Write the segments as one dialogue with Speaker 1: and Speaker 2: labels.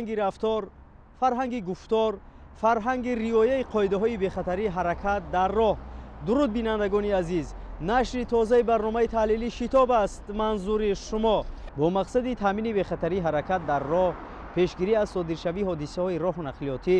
Speaker 1: Фарҳанги рафтор, фарҳанги гуфтор, фарҳанги риояи қоидаҳои бехатарии ҳаракат дар роҳ. Дуруд, бинандагони азиз! Нашри тозаи барномаи таҳлилӣ «Шитоб» аст манзури шумо. Бо мақсади таъмини бехатарии ҳаракат дар роҳ, пешгирӣ аз содиршавии ҳодисаҳои роҳу нақлиётӣ,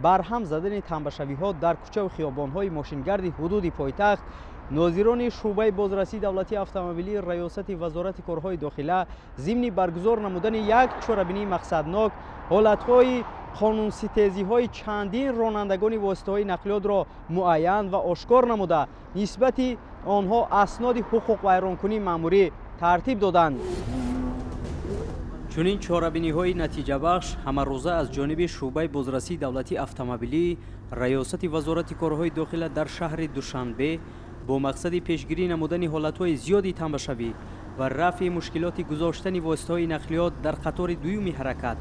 Speaker 1: барҳам задани тамбашавиҳо дар кӯчаву хиёбонҳои мошингарди ҳудуди пойтахт, нозирони шӯъбаи бозрасии давлатии автомобилии Раёсати Вазорати корҳои дохила зимни баргузор намудани як чорабинии мақсаднок ҳолатҳои қонунситезиҳои чандин ронандагони воситаҳои нақлиётро муайян ва ошкор намуда, нисбати онҳо асноди ҳуқуқвайронкунии маъмурӣ тартиб доданд. Чунин чорабиниҳои натиҷабахш ҳамарӯза аз ҷониби шӯъбаи бозрасии давлатии автомобилӣ Раёсати Вазорати корҳои дохила дар шаҳри Душанбе бо мақсади пешгирӣ намудани ҳолатҳои зиёди тамбашавӣ ва рафъи мушкилоти гузоштани воситаҳои нақлиёт дар қатори дуюми ҳаракат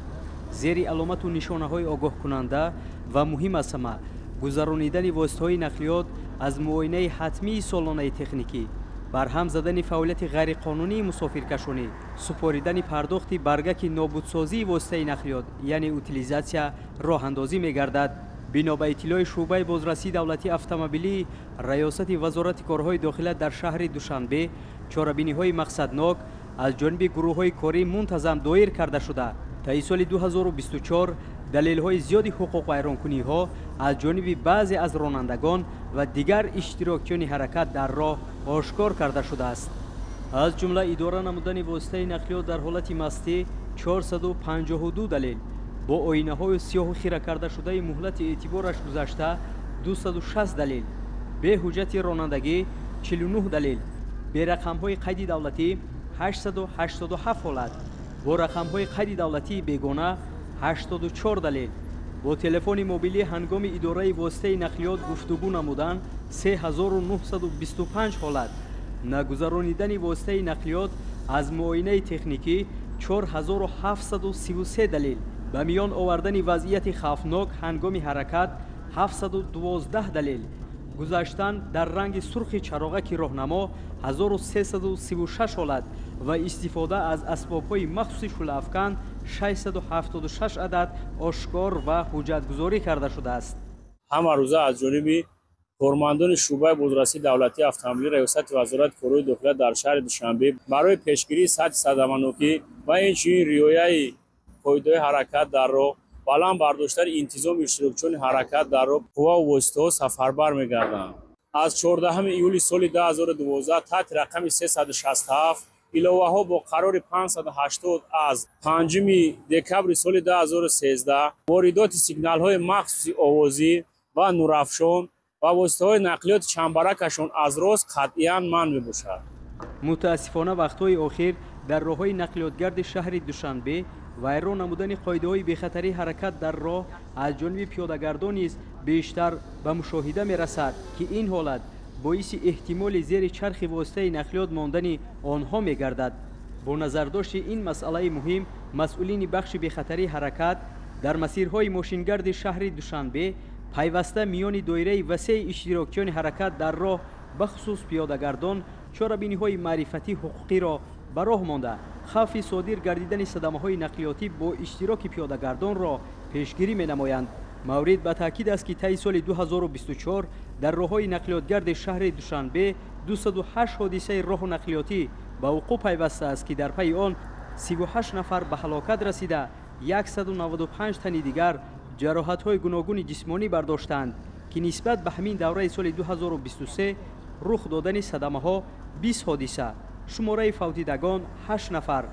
Speaker 1: зери аломату нишонаҳои огоҳкунанда ва муҳим аз ҳама гузаронидани воситаҳои нақлиёт аз муоинаи ҳатмии солонаи техникӣ, барҳам задани фаъолияти ғайриқонунии мусофиркашонӣ, супоридани пардохти баргаки нобудсозии воситаи нақлиёт, яъне утилизатсия, роҳандозӣ мегардад. Бино ба иттилои шӯъбаи бозрасии давлатии автомобилии Раёсати Вазорати корҳои дохила дар шаҳри Душанбе, чорабиниҳои мақсаднок аз ҷониби гурӯҳҳои корӣ мунтазам доир карда шуда, таи соли 2024 далелҳои зиёди ҳуқуқвайронкуниҳо аз ҷониби баъзе аз ронандагон ва дигар иштирокчиёни ҳаракат дар роҳ ошкор карда шудааст. Аз ҷумла идора намудани воситаи нақлиёт дар ҳолати мастӣ 452 далел, бо оинаҳои сиёҳу хира кардашудаи муҳлати эътибораш гузашта 260 далел, бе ҳуҷҷати ронандагӣ 49 далел, берақамҳои қайди давлатӣ 887 ҳолат, бо рақамҳои қайди давлатии бегона 84 далел, бо телефони мобилӣ ҳангоми идораи воситаи нақлиёт гуфтугӯ намудан 3925 ҳолат, нагузаронидани воситаи нақлиёт аз муоинаи техникӣ 4733 далел, ба миён овардани вазъияти хавфнок ҳангоми ҳаракат 712 далел, гузаштан дар ранги сурхи чароғаки роҳнамо 1336 ҳолат ва истифода аз асбобҳои махсуси шӯълаафкан 676 адад ошкор ва ҳуҷҷатгузорӣ карда шудааст.
Speaker 2: Ҳамарӯза аз ҷониби кормандони шӯъбаи бозрасии давлатии автомобилии Раёсати Вазорати корҳои дохила дар шаҳри Душанбе барои пешгирии сатҳи садаманокӣ ва инчунин риояи қоидаҳои ҳаракат дар роҳ, баланд бардоштани интизоми иштирокчиёни ҳаракат дар роҳ қувваву воситаҳо сафарбар мегарданд. Аз 14 июли соли 2012 таҳти рақами 367, иловаҳо бо қарори 580 аз 5 декабри соли 2013, воридоти сигналҳои махсуси овозӣ ва нурафшон ва воситаҳои нақлиёти чамбаракашон аз рост қатъиян манъ мебошад.
Speaker 1: Мутаассифона, вақтҳои охир дар роҳҳои нақлиётгарди шаҳри Душанбе вайрон намудани қоидаҳои бехатарии ҳаракат дар роҳ аз ҷониби пиёдагардон низ бештар ба мушоҳида мерасад, ки ин ҳолат боиси эҳтимоли зери чархи воситаи нақлиёт мондани онҳо мегардад. Бо назардошти ин масъалаи муҳим, масъулини бахши бехатарии ҳаракат дар масирҳои мошингарди шаҳри Душанбе пайваста миёни доираи васеи иштирокчиёни ҳаракат дар роҳ, бахусус пиёдагардон, чорабиниҳои маърифатии ҳуқуқиро ба роҳ монда, хавфи содир гардидани садамаҳои нақлиётӣ бо иштироки пиёдагардонро пешгирӣ менамоянд. Маврид ба таъкид аст, ки таи соли 2024 дар роҳҳои нақлиётгарди шаҳри Душанбе 208 ҳодисаи роҳу нақлиётӣ ба вуқӯъ пайвастааст, ки дар пайи он 38 нафар ба ҳалокат расида, 195 тани дигар ҷароҳатҳои гуногуни ҷисмонӣ бардоштанд, ки нисбат ба ҳамин давраи соли 2023 рух додани садамаҳо 20 ҳодиса, шумораи фавтидагон 8 нафар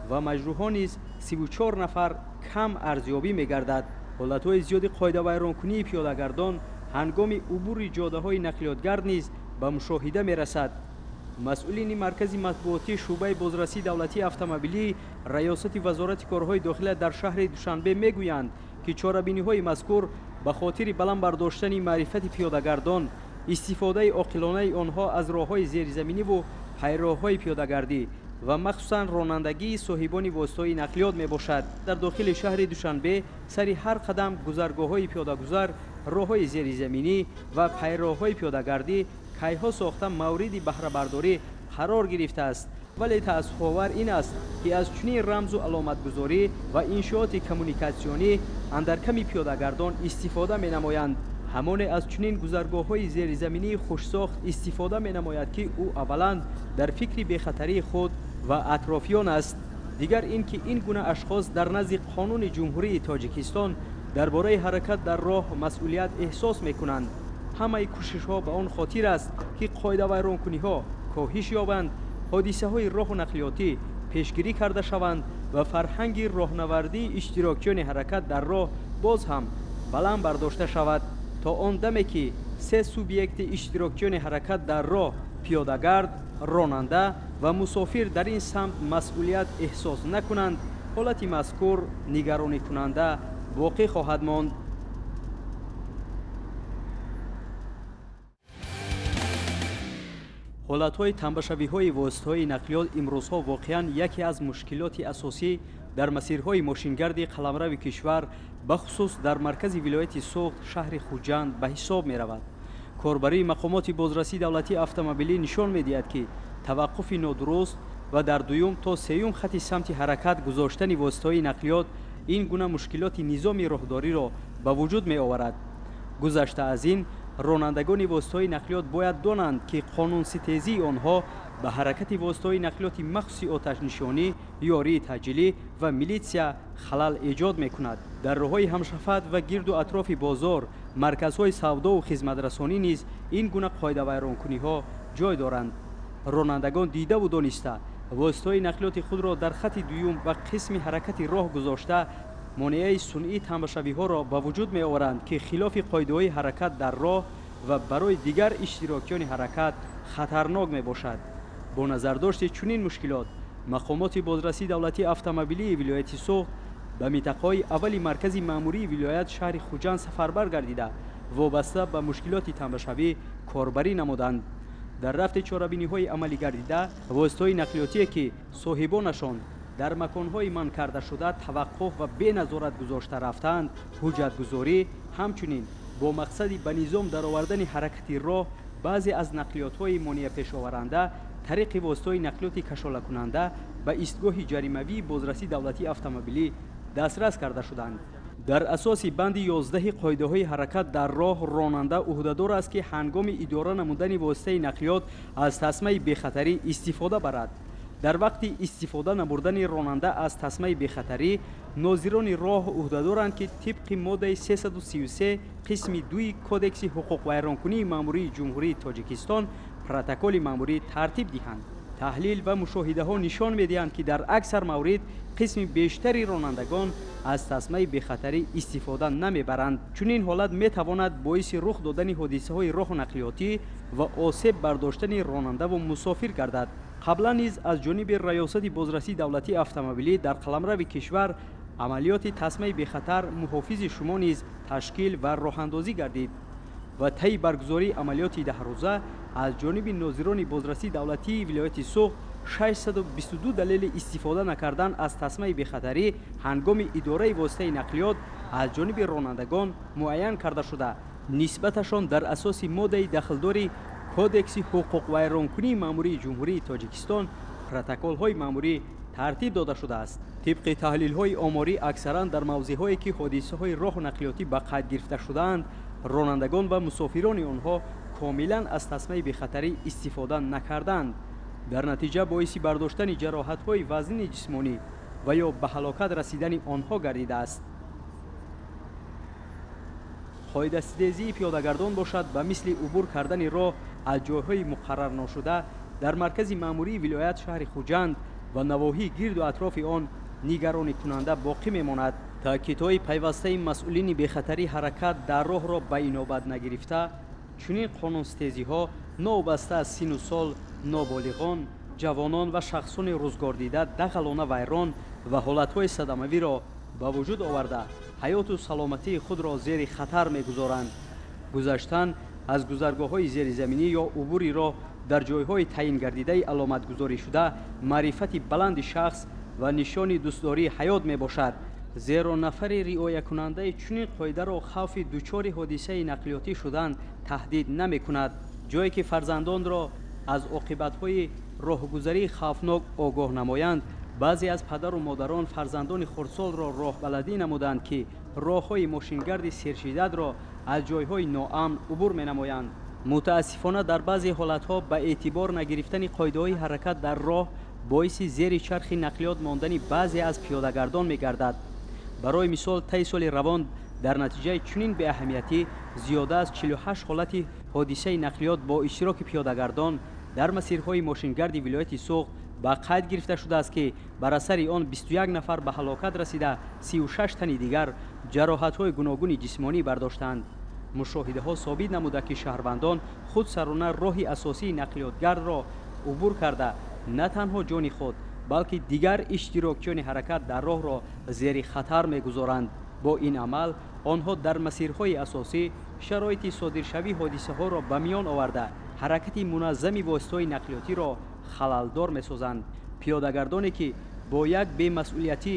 Speaker 1: ва маҷрӯҳон низ 34 нафар кам арзёбӣ мегардад. Ҳолатҳои зиёди қоидавайронкунии пиёдагардон ҳангоми убури ҷодаҳои нақлиётгард низ ба мушоҳида мерасад. Масъулини маркази матбуотии шӯъбаи бозрасии давлатии автомобилии Раёсати Вазорати корҳои дохила дар шаҳри Душанбе мегӯянд, ки чорабиниҳои мазкур ба хотири баланд бардоштани маърифати пиёдагардон, истифодаи оқилонаи онҳо аз роҳҳои зеризаминиву пайроҳҳои пиёдагардӣ ва махсусан ронандагии соҳибони воситаҳои нақлиёт мебошад. Дар дохили шаҳри Душанбе сари ҳар қадам гузаргоҳҳои пиёдагузар, роҳҳои зеризаминӣ ва пайроҳҳои пиёдагардӣ кайҳо сохта мавриди баҳрабардорӣ қарор гирифтааст. Вале таассуфовар ин аст, ки аз чунин рамзу аломатгузорӣ ва иншооти коммуникатсионӣ андарками пиёдагардон истифода менамоянд. Ҳамоне аз чунин гузаргоҳҳои зеризаминии хушсохт истифода менамояд, ки ӯ аввалан дар фикри бехатарии худ ва атрофиён аст. Дигар ин ки ин гуна ашхос дар назди қонуни Ҷумҳурии Тоҷикистон дар бораи ҳаракат дар роҳ масъулият эҳсос мекунанд. Ҳамаи кӯшишҳо ба он хотир аст, ки қоидавайронкуниҳо коҳиш ёбанд, ҳодисаҳои роҳу нақлиётӣ пешгирӣ карда шаванд ва фарҳанги роҳнавардии иштирокчиёни ҳаракат дар роҳ боз ҳам баланд бардошта шавад. То он даме ки се субъекти иштирокчиёни ҳаракат дар роҳ, пиёдагард, ронанда ва мусофир, дар ин самт масъулият эҳсос накунанд, ҳолати мазкур нигаронӣкунанда боқӣ хоҳад монд. Ҳолатҳои тамбашавиҳои воситаҳои нақлиёт имрӯзҳо воқеан яке аз мушкилоти асосӣ дар масирҳои мошингарди қаламрави кишвар, бахусус дар маркази вилояти Суғд, шаҳри Хуҷанд ба ҳисоб меравад. Корбарии мақомоти бозрасии давлатии автомобилӣ нишон медиҳад, ки таваққуфи нодуруст ва дар дуюм то сеюм хати самти ҳаракат гузоштани воситаҳои нақлиёт ин гуна мушкилоти низоми роҳдориро ба вуҷуд меоварад. Гузашта аз ин, ронандагони воситаҳои нақлиёт бояд донанд, ки қонунситезии онҳо ба ҳаракати воситаҳои нақлиёти махсуси оташнишонӣ, ёрии таъҷилӣ ва милитсия халал эҷод мекунад. Дар роҳҳои ҳамшафат ва гирду атрофи бозор, марказҳои савдову хизматрасонӣ низ ин гуна қоидавайронкуниҳо ҷой доранд. Ронандагон дидаву дониста воситаҳои нақлиёти худро дар хати дуюм ва қисми ҳаракати роҳ гузошта, монеаи сунъии тамбашавиҳоро ба вуҷуд меоваранд, ки хилофи қоидаҳои ҳаракат дар роҳ ва барои дигар иштирокчиёни ҳаракат хатарнок мебошад. Бо назардошти чунин мушкилот, мақомоти бозрасии давлатии автомобилии вилояти Суғд ба минтақаҳои аввали маркази маъмурии вилоят, шаҳри Хуҷанд, сафарбар гардида, вобаста ба мушкилоти тамбашавӣ корбарӣ намуданд. Дар рафти чорабиниҳои амалӣ гардида, воситаҳои нақлиётие, ки соҳибонашон дар маконҳои манъ кардашуда таваққуф ва беназорат гузошта рафтаанд, ҳуҷҷатгузорӣ, ҳамчунин бо мақсади ба низом даровардани ҳаракати роҳ баъзе аз нақлиётҳои монеапешоваранда тариқи воситаҳои нақлиёти кашолакунанда ба истгоҳи ҷаримавии бозрасии давлатии автомобилӣ дастрас карда шуданд. Дар асоси банди 11 қоидаҳои ҳаракат дар роҳ, ронанда ӯҳдадор аст, ки ҳангоми идора намудани воситаи нақлиёт аз тасмаи бехатарӣ истифода барад. Дар вақти истифода набурдани ронанда аз тасмаи бехатарӣ, нозирони роҳ ӯҳдадоранд, ки тибқи моддаи 333 қисми 2 Кодекси ҳуқуқвайронкунии маъмурии Ҷумҳурии Тоҷикистон протоколи маъмурӣ тартиб диҳанд. Таҳлил ва мушоҳидаҳо нишон медиҳанд, ки дар аксар маврид қисми бештари ронандагон аз тасмаи бехатарӣ истифода намебаранд. Чунин ҳолат метавонад боиси рух додани ҳодисаҳои роҳу нақлиётӣ ва осеб бардоштани ронандаву мусофир гардад. Қаблан низ аз ҷониби Раёсати бозрасии давлатии автомобилӣ дар қаламрави кишвар амалиёти тасмаи бехатар муҳофизи шумо низ ташкил ва роҳандозӣ гардид ва таи баргузории амалиёти даҳрӯза аз ҷониби нозирони бозрасии давлатии вилояти Суғд 622 далели истифода накардан аз тасмаи бехатарӣ ҳангоми идораи воситаи нақлиёт аз ҷониби ронандагон муайян карда шуда, нисбаташон дар асоси моддаи дахлдори Кодекси ҳуқуқвайронкунии маъмурии Ҷумҳурии Тоҷикистон протоколҳои маъмурӣ тартиб дода шудааст. Тибқи таҳлилҳои оморӣ, аксаран дар мавзеъҳое ки ҳодисаҳои роҳу нақлиётӣ ба қайд гирифта шудаанд, ронандагон ва мусофирони онҳо комилан аз тасмаи бехатарӣ истифода накарданд. Дар натиҷа боиси бардоштани ҷароҳатҳои вазнини ҷисмонӣ ва ё ба ҳалокат расидани онҳо гардидааст. Қоидаситезии пиёдагардон бошад, ба мисли убур кардани роҳ аз ҷойҳои муқаррарношуда дар маркази маъмурии вилоят, шаҳри Хуҷанд ва навоҳии гирду атрофи он нигаронӣкунанда боқӣ мемонад. Таъкидҳои пайвастаи масъулини бехатарии ҳаракат дар роҳро ба инобат нагирифта, чунин қонунситезиҳо новобаста аз сину сол, ноболиғон, ҷавонон ва шахсони рӯзгордида дағалона вайрон ва ҳолатҳои садамавиро ба вуҷуд оварда, ҳаёту саломатии худро зери хатар мегузоранд. Гузаштан аз гузаргоҳҳои зеризаминӣ ё убури роҳ дар ҷойҳои таъин гардидаи аломатгузорӣшуда маърифати баланди шахс ва нишони дӯстдории ҳаёт мебошад. Зеро нафари риоякунандаи чунин қоидаро хавфи дучори ҳодисаи нақлиётӣ шудан таҳдид намекунад. Ҷое ки фарзандонро аз оқибатҳои роҳгузарии хавфнок огоҳ намоянд, баъзе аз падару модарон фарзандони хурдсолро роҳбаладӣ намуданд, ки роҳҳои мошингарди сершиддатро аз ҷойҳои ноамн убур менамоянд. Мутаассифона, дар баъзе ҳолатҳо ба эътибор нагирифтани қоидаҳои ҳаракат дар роҳ боиси зери чархи нақлиёт мондани баъзе аз пиёдагардон мегардад. Барои мисол, таи соли равон дар натиҷаи чунин беаҳамиятӣ зиёда аз 48 ҳолати ҳодисаи нақлиёт бо иштироки пиёдагардон дар масирҳои мошингарди вилояти Суғд ба қайд гирифта шудааст, ки бар асари он 21 нафар ба ҳалокат расида, 36 тани дигар ҷароҳатҳои гуногуни ҷисмонӣ бардоштанд. Мушоҳидаҳо собит намуда, ки шаҳрвандон худсарона роҳи асосии нақлиётгардро убур карда, на танҳо ҷони худ, балки дигар иштирокчиёни ҳаракат дар роҳро зери хатар мегузоранд. Бо ин амал онҳо дар масирҳои асосӣ шароити содиршавии ҳодисаҳоро ба миён оварда, ҳаракати муназзами воситаҳои нақлиётиро халалдор месозанд. Пиёдагардоне, ки бо як бемасъулиятӣ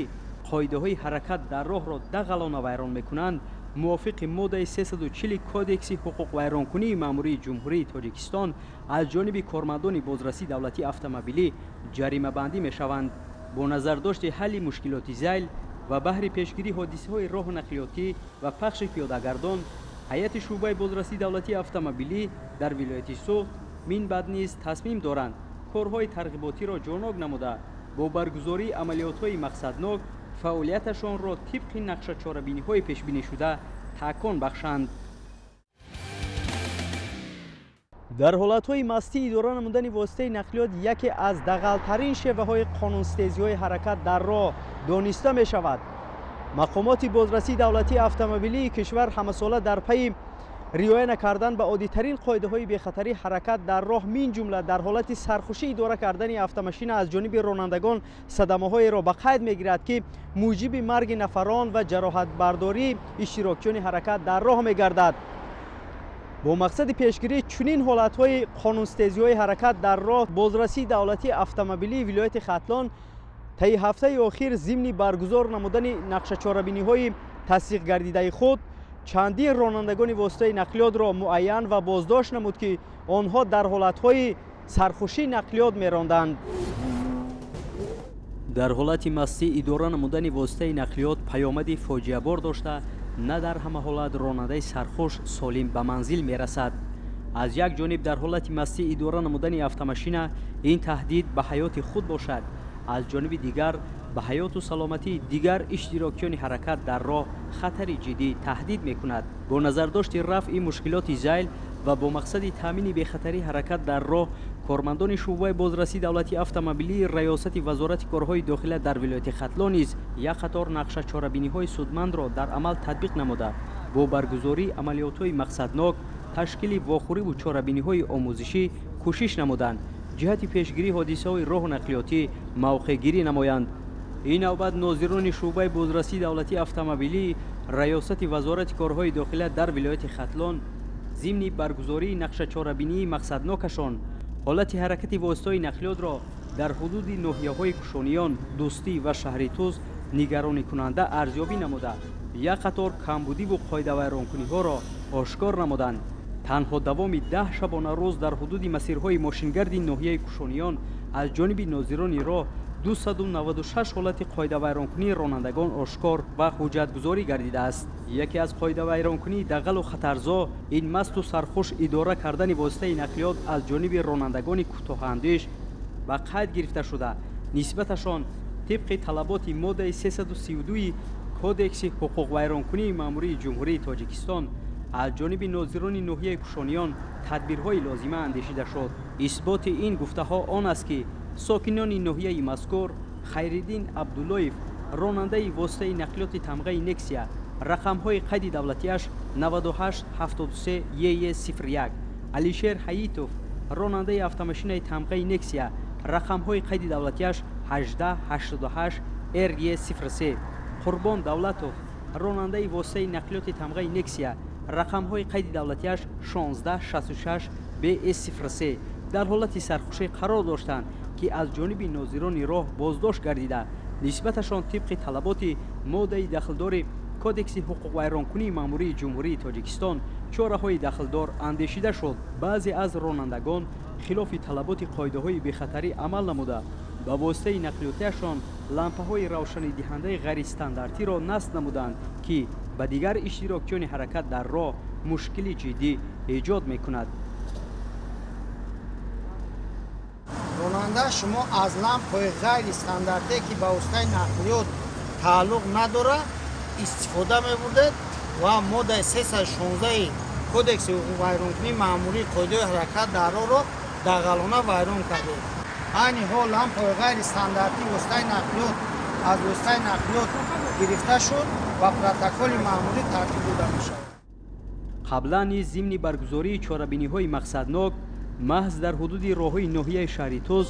Speaker 1: қоидаҳои ҳаракат дар роҳро дағалона вайрон мекунанд, мувофиқи моддаи 340 Кодекси ҳуқуқвайронкунии маъмурии Ҷумҳурии Тоҷикистон аз ҷониби кормандони бозрасии давлатии автомобилӣ ҷаримабандӣ мешаванд. Бо назардошти ҳалли мушкилоти зайл ва баҳри пешгирии ҳодисаҳои роҳу нақлиётӣ ва пахши пиёдагардон, ҳайати шӯъбаи бозрасии давлатии автомобилӣ дар вилояти Суғд минбаъд низ тасмим доранд корҳои тарғиботиро ҷонок намуда, бо баргузории амалиётҳои мақсаднок фаъолияташонро тибқи нақшачорабиниҳои пешбинишуда такон бахшанд. Дар ҳолатҳои мастӣ идора намудани воситаи нақлиёт яке аз дағалтарин шеваҳои қонунстезиҳои ҳаракат дар роҳ дониста мешавад. Мақомоти бозрасии давлатии автомобилии кишвар ҳамасола дар пайи риоя накардан ба оддитарин қоидаҳои бехатарии ҳаракат дар роҳ, мин ҷумла дар ҳолати сархушӣ идора кардани автомашина аз ҷониби ронандагон, садамаҳоеро ба қайд мегирад, ки муҷиби марги нафарон ва ҷароҳатбардории иштирокчиёни ҳаракат дар роҳ мегардад. Бо мақсади пешгирии чунин ҳолатҳои қонунстезиҳои ҳаракат дар роҳ, бозрасии давлатии автомобилии вилояти Хатлон таи ҳафтаи охир зимни баргузор намудани нақшачорабиниҳои тасдиқгардидаи худ чандин ронандагони воситаи нақлиётро муайян ва боздошт намуд, ки онҳо дар ҳолатҳои сархушии нақлиёт меронданд. Дар ҳолати мастӣ идора намудани воситаи нақлиёт паёмади фоҷиабор дошта, на дар ҳама ҳолат ронандаи сархуш солим ба манзил мерасад. Аз як ҷониб, дар ҳолати мастӣ идора намудани автомашина ин таҳдид ба ҳаёти худ бошад, аз ҷониби дигар ба ҳаёту саломатии дигар иштирокчиёни ҳаракат дар роҳ хатари ҷиддӣ таҳдид мекунад. Бо назардошти рафъи мушкилоти зайл ва бо мақсади таъмини бехатарии ҳаракат дар роҳ, кормандони шӯъбаи бозрасии давлатии автомобилии Раёсати Вазорати корҳои дохила дар вилояти Хатлон низ як қатор нақшачорабиниҳои судмандро дар амал татбиқ намуда, бо баргузории амалиётҳои мақсаднок, ташкили вохӯриву чорабиниҳои омӯзишӣ кӯшиш намуданд ҷиҳати пешгирии ҳодисаҳои роҳу нақлиётӣ мавқеъгирӣ намоянд. Ин навбат нозирони шӯъбаи бозрасии давлатии автомобилии Раёсати Вазорати корҳои дохила дар вилояти Хатлон зимни баргузории нақшачорабинии мақсаднокашон ҳолати ҳаракати воситаҳои нақлиётро дар ҳудуди ноҳияҳои Кушониён, Дӯстӣ ва шаҳри Тӯз нигаронӣкунанда арзёбӣ намуда, як қатор камбудиву қоидавайронкуниҳоро ошкор намуданд. Танҳо давоми 10 шабонарӯз дар ҳудуди масирҳои мошингарди ноҳияи Кушониён аз ҷониби нозирони роҳ 296 ҳолати қоидавайронкунии ронандагон ошкор ва ҳуҷҷатгузорӣ гардидааст. Яке аз қоидавайронкунии дағалу хатарзо ин масту сархуш идора кардани воситаи нақлиёт аз ҷониби ронандагони кӯтоҳандеш ба қайд гирифта шуда, нисбаташон тибқи талаботи моддаи 332 Кодекси ҳуқуқвайронкунии маъмурии Ҷумҳурии Тоҷикистон аз ҷониби нозирони ноҳияи Кушониён тадбирҳои лозима андешида шуд. Исботи ин гуфтаҳо он аст, ки сокинони ноҳияи мазкур Хайриддин Абдуллоев, ронандаи воситаи нақлиёти тамғаи Нексия, рақамҳои қайди давлатиаш 98 73 ЕЕ 01, Алишер Ҳаитов, ронандаи автомашинаи тамғаи Нексия, рақамҳои қайди давлатиаш 18 88 РЕ 03, Қурбон Давлатов, ронандаи воситаи нақлиёти тамғаи Нексия, рақамҳои қайди давлатиаш 16 66 БС 03 дар ҳолати сархушӣ қарор доштанд, ки аз ҷониби нозирони роҳ боздошт гардида, нисбаташон тибқи талаботи моддаи дахлдори Кодекси ҳуқуқвайронкунии маъмурии Ҷумҳурии Тоҷикистон чораҳои дахлдор андешида шуд. Баъзе аз ронандагон хилофи талаботи қоидаҳои бехатарӣ амал намуда, ба воситаи нақлиётиашон лампаҳои равшанидиҳандаи ғайристандартиро насб намуданд, ки ба дигар иштирокчиёни ҳаракат дар роҳ мушкили ҷиддӣ эҷод мекунад.
Speaker 3: Ронанда, шумо аз лампаҳои ғайристандартие, ки ба воситаи нақлиёт тааллуқ надорад, истифода мебурдед ва моддаи 316 Кодекси ҳуқуқвайронкунии маъмурии қоидаҳои ҳаракат дар роҳро дағалона вайрон кардед. Айни ҳол лампаҳои ғайристандартии воситаи нақлиёт аз воситаи нақлиёт гирифта шуд ва протоколи маъмурӣ тартиб дода мешавад.
Speaker 1: Қаблан низ зимни баргузории чорабиниҳои мақсаднок маҳз дар ҳудуди роҳҳои ноҳияи шаҳри Тӯз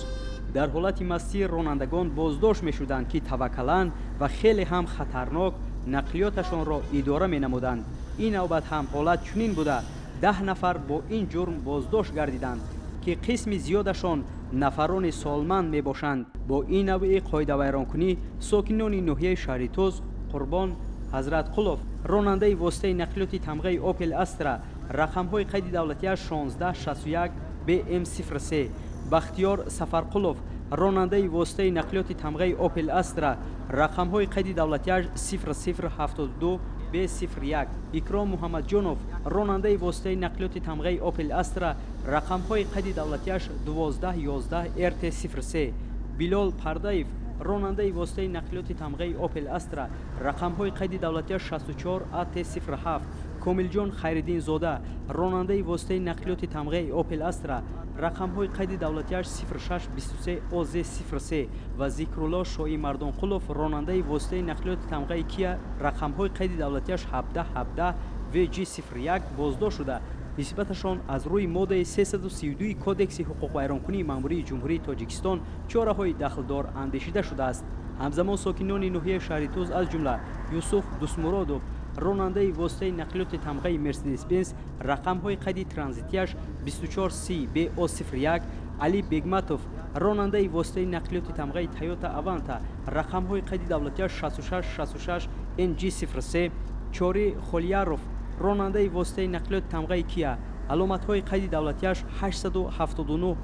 Speaker 1: дар ҳолати мастӣ ронандагон боздошт мешуданд, ки таваккалан ва хеле ҳам хатарнок нақлиёташонро идора менамуданд. Ин навбат ҳам ҳолат чунин буда, 10 нафар бо ин ҷурм боздошт гардиданд, ки қисми зиёдашон нафарони солманд мебошанд. Бо ин навъи қоидавайронкунӣ сокинони ноҳияи шаҳри Тӯз Қурбон Ҳазратқулов, ронандаи воситаи нақлиёти тамғаи Опел Астра, рақамҳои қайди давлатиаш 1661 БМ03, Бахтиёр Сафарқулов, ронандаи воситаи нақлиёти тамғаи Опел Астра, рақамҳои қайди давлатиаш 0072 Б01, Икром Муҳаммадҷонов, ронандаи воситаи нақлиёти тамғаи Опел Астра, рақамҳои қайди давлатиаш 1211 РТ03, Билол Пардаев, ронандаи воситаи нақлиёти тамғаи Опел Астра, рақамҳои қайди давлатиаш 64 АТ07, Комилҷон Хайриддинзода, ронандаи воситаи нақлиёти тамғаи Опел Астра, рақамҳои қайди давлатиаш 0623 ОЗ03 ва Зикрулло Шоимардонқулов, ронандаи воситаи нақлиёти тамғаи Кия, рақамҳои қайди давлатиаш 1717 ВГ01 боздошт шуда, нисбаташон аз рӯи моддаи 332 Кодекси ҳуқуқвайронкунии маъмурии Ҷумҳурии Тоҷикистон чораҳои дахлдор андешида шудааст. Ҳамзамон сокинони ноҳияи шаҳри Тӯз аз ҷумла Юсуф Дусмуродов, ронандаи воситаи нақлиёти тамғаи Мерседес-Бенз, рақамҳои қайди транзитиаш 24C БО01, Али Бегматов, ронандаи воситаи нақлиёти тамғаи Тойота Аванта, рақамҳои қайди давлатиаш 6666 NG03, Чори Холияров, ронандаи воситаи нақлиёти тамғаи Кия, аломатҳои қайди давлатиаш 879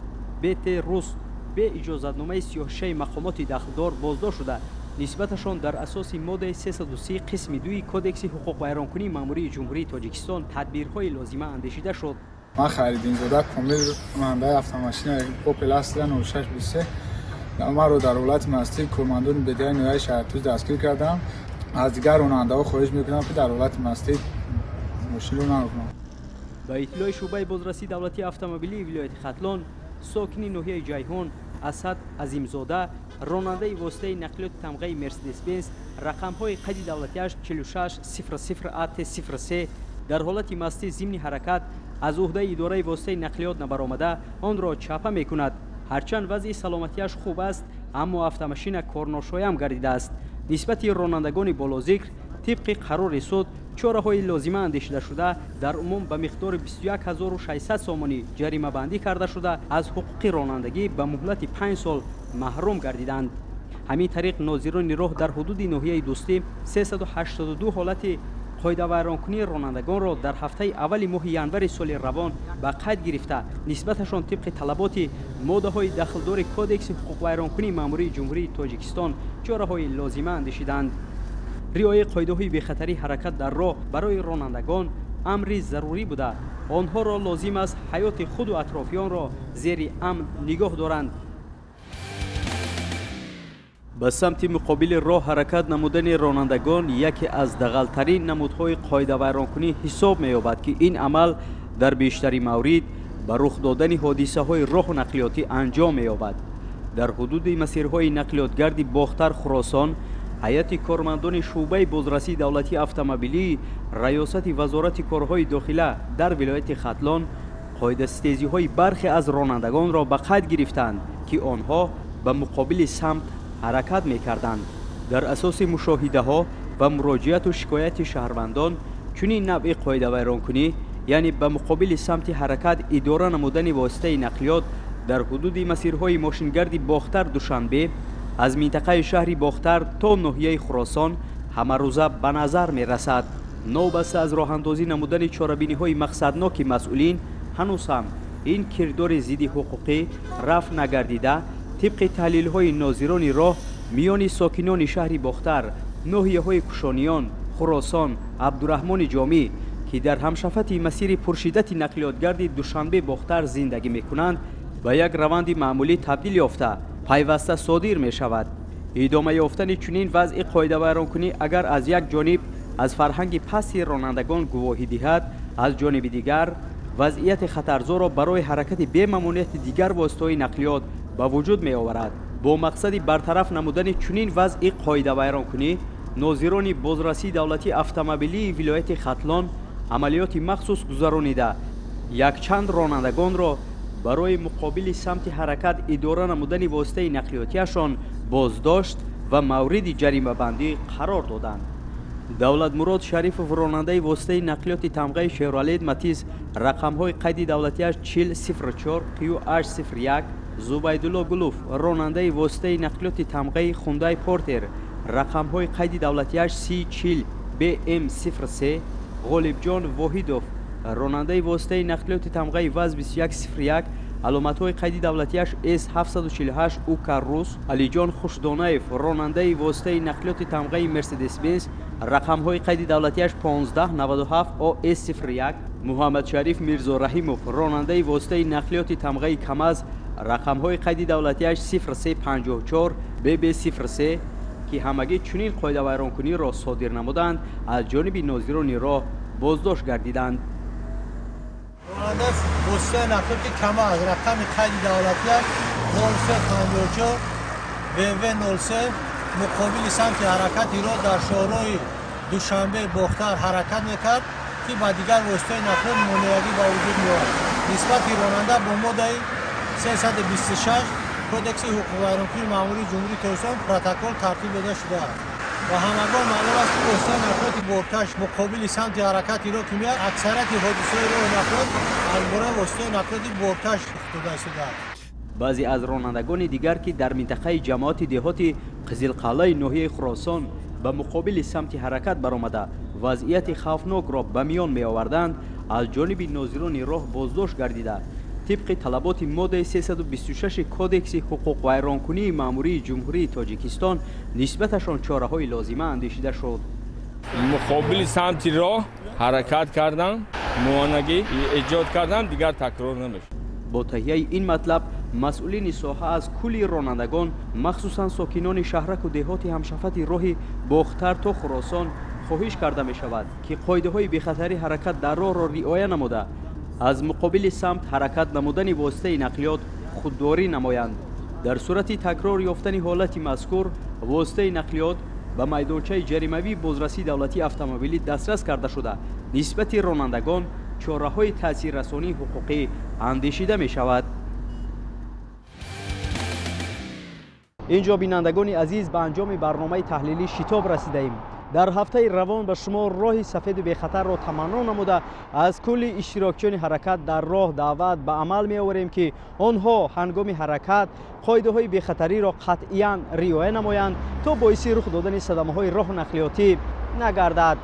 Speaker 1: БТ Рус бе иҷозатномаи сиёҳшаи мақомоти дахлдор боздошт шуда, нисбаташон дар асоси моддаи 330 қисми 2 Кодекси ҳуқуқвайронкунии маъмурии Ҷумҳурии Тоҷикистон тадбирҳои лозима андешида шуд.
Speaker 4: Ман Хайриддинзода Комил, ронандаи автомошинаи Опел Астра 0623, маро дар ҳолати мастӣ кормандони бедаи ноҳияи шаҳри Тӯз дастгир кардам. Аз дигар ронандаҳо хоҳиш мекунам, ки дар ҳолати мастӣ мошинро наронанд.
Speaker 1: Ба иттилои шӯъбаи бозрасии давлатии автомобилии вилояти Хатлон, сокини ноҳияи Ҷайҳон Асад Азимзода, ронандаи воситаи нақлиёти тамғаи Мерседес-Бенз, рақамҳои қайди давлатиаш 4600 АТ03, дар ҳолати мастӣ зимни ҳаракат аз уҳдаи идораи воситаи нақлиёт набаромада онро чапа мекунад. Ҳарчанд вазъи саломатиаш хуб аст, аммо автомашина корношоям гардидааст. Нисбати ронандагони болозикр тибқи қарори суд чораҳои лозима андешида шуда, дар умум ба миқдори 21600 сомонӣ ҷаримабандӣ карда шуда, аз ҳуқуқи ронандагӣ ба муҳлати 5 сол маҳрум гардиданд. Ҳамин тариқ нозирони роҳ дар ҳудуди ноҳияи Дӯстӣ 382 ҳолати қоидавайронкунии ронандагонро дар ҳафтаи аввали моҳи январи соли равон ба қайд гирифта, нисбаташон тибқи талаботи моддаҳои дахлдори Кодекси ҳуқуқвайронкунии маъмурии Ҷумҳурии Тоҷикистон чораҳои лозима андешиданд. Риояи қоидаҳои бехатарии ҳаракат дар роҳ барои ронандагон амри зарурӣ буда, онҳоро лозим аст ҳаёти худу атрофиёнро зери амн нигоҳ доранд. Ба самти муқобили роҳ ҳаракат намудани ронандагон яке аз дағалтарин намудҳои қоидавайронкунӣ ҳисоб меёбад, ки ин амал дар бештари маврид ба рух додани ҳодисаҳои роҳу нақлиётӣ анҷом меёбад. Дар ҳудуди масирҳои нақлиётгарди Бохтар Хуросон ҳайати кормандони шӯъбаи бозрасии давлатии автомобилии Раёсати Вазорати корҳои дохила дар вилояти Хатлон қоидаситезиҳои бархе аз ронандагонро ба қайд гирифтанд, ки онҳо ба муқобили самт ҳаракат мекарданд. Дар асоси мушоҳидаҳо ва муроҷиату шикояти шаҳрвандон чунин навъи қоидавайронкунӣ, яъне ба муқобили самти ҳаракат идора намудани воситаи нақлиёт дар ҳудуди масирҳои мошингарди Бохтар Душанбе аз минтақаи шаҳри Бохтар то ноҳияи Хуросон ҳамарӯза ба назар мерасад. Новобаста аз роҳандозӣ намудани чорабиниҳои мақсадноки масъулин, ҳанӯз ҳам ин кирдори зидди ҳуқуқӣ рафъ нагардида, тибқи таҳлилҳои нозирони роҳ миёни сокинони шаҳри Бохтар, ноҳияҳои Кушониён, Хуросон, Абдураҳмони Ҷомӣ, ки дар ҳамшафати масири пуршиддати нақлиётгарди Душанбе-Бохтар зиндагӣ мекунанд, ба як раванди маъмулӣ табдил ёфта пайваста содир мешавад. Идома ёфтани чунин вазъи қоидавайронкунӣ агар аз як ҷониб аз фарҳанги пасти ронандагон гувоҳӣ диҳад, аз ҷониби дигар вазъияти хатарзоро барои ҳаракати бемамониати дигар воситаҳои нақлиёт ба вуҷуд меоварад. Бо мақсади бартараф намудани чунин вазъи қоидавайронкунӣ, нозирони бозрасии давлатии автомобилии вилояти Хатлон амалиёти махсус гузаронида, якчанд ронандагонро барои муқобили самти ҳаракат идора намудани воситаи нақлиётиашон боздошт ва мавриди ҷаримабандӣ қарор доданд. Давлатмурод Шарифов, ронандаи воситаи нақлиёти тамғаи Шевролет Матиз, рақамҳои қайди давлатиаш 4004 QH01, Зубайдулло Гулов, ронандаи воситаи нақлиёти тамғаи Хундай Портер, рақамҳои қайди давлатиаш C40 BM03, Ғолибҷон Воҳидов, ронандаи воситаи нақлиёти тамғаи ВАЗ 2101, аломатҳои қайди давлатиаш S748 УК Рус, Алиҷон Хушдонаев, ронандаи воситаи нақлиёти тамғаи Мерседес-Бенз, рақамҳои қайди давлатиаш 1597 OS01, Муҳаммадшариф Мирзораҳимов, ронандаи воситаи нақлиёти тамғаи КАМАЗ, рақамҳои қайди давлатиаш 0354 BB03, ки ҳамагӣ чунин қоидавайронкуниро содир намуданд, аз ҷониби нозирони роҳ боздошт гардиданд.
Speaker 3: Ронандаи воситаи нақлиёти КАМАЗ, рақами қайди давлатиаш 0354 VV03, муқобили самти ҳаракати роҳ дар шоҳроҳи Душанбе-Бохтар ҳаракат мекард, ки ба дигар воситаи нақлиёт монеагӣ ба вуҷуд меовард. Нисбати ронанда бо моддаи 326 Кодекси ҳуқуқвайронкунии маъмурии Ҷумҳурии Тоҷикистон протокол тартиб дода шудааст. Ва ҳамагон маълум аст, ки воситаи нақлиёти боркаш муқобили самти ҳаракати роҳ ки меояд, аксарияти ҳодисаҳои роҳи нақлиёт аз бораи воситаи нақлиёти боркаш рух дода шудааст.
Speaker 1: Баъзе аз ронандагони дигар, ки дар минтақаи ҷамоати деҳоти Қизилқалъаи ноҳияи Хуросон ба муқобили самти ҳаракат баромада вазъияти хавфнокро ба миён меоварданд, аз ҷониби нозирони роҳ боздошт гардида, тибқи талаботи моддаи 326 Кодекси ҳуқуқвайронкунии маъмурии Ҷумҳурии Тоҷикистон нисбаташон чораҳои лозима андешида шуд.
Speaker 2: Муқобили самти роҳ ҳаракат кардан, муонагӣ эҷод кардан дигар такрор намешавад.
Speaker 1: Бо таҳияи ин матлаб масъулини соҳа аз кулли ронандагон, махсусан сокинони шаҳраку деҳоти ҳамшафати роҳи Бохтар то Хуросон хоҳиш карда мешавад, ки қоидаҳои бехатари ҳаракат дар роҳро риоя намуда, аз муқобили самт ҳаракат намудани воситаи нақлиёт худдорӣ намоянд. Дар сурати такрор ёфтани ҳолати мазкур, воситаи нақлиёт ба майдончаи ҷаримавии бозрасии давлатии автомобилӣ дастрас карда шуда, нисбати ронандагон чораҳои таъсиррасонии ҳуқуқӣ андешида мешавад. Инҷо, бинандагони азиз, ба анҷоми барномаи таҳлилӣ шитоб расидаем. Дар ҳафтаи равон ба шумо роҳи сафеду бехатарро таманно намуда, аз кулли иштирокчиёни ҳаракат дар роҳ даъват ба амал меоварем, ки онҳо ҳангоми ҳаракат қоидаҳои бехатариро қатъиян риоя намоянд, то боиси рух додани садамаҳои роҳу нақлиётӣ нагардад.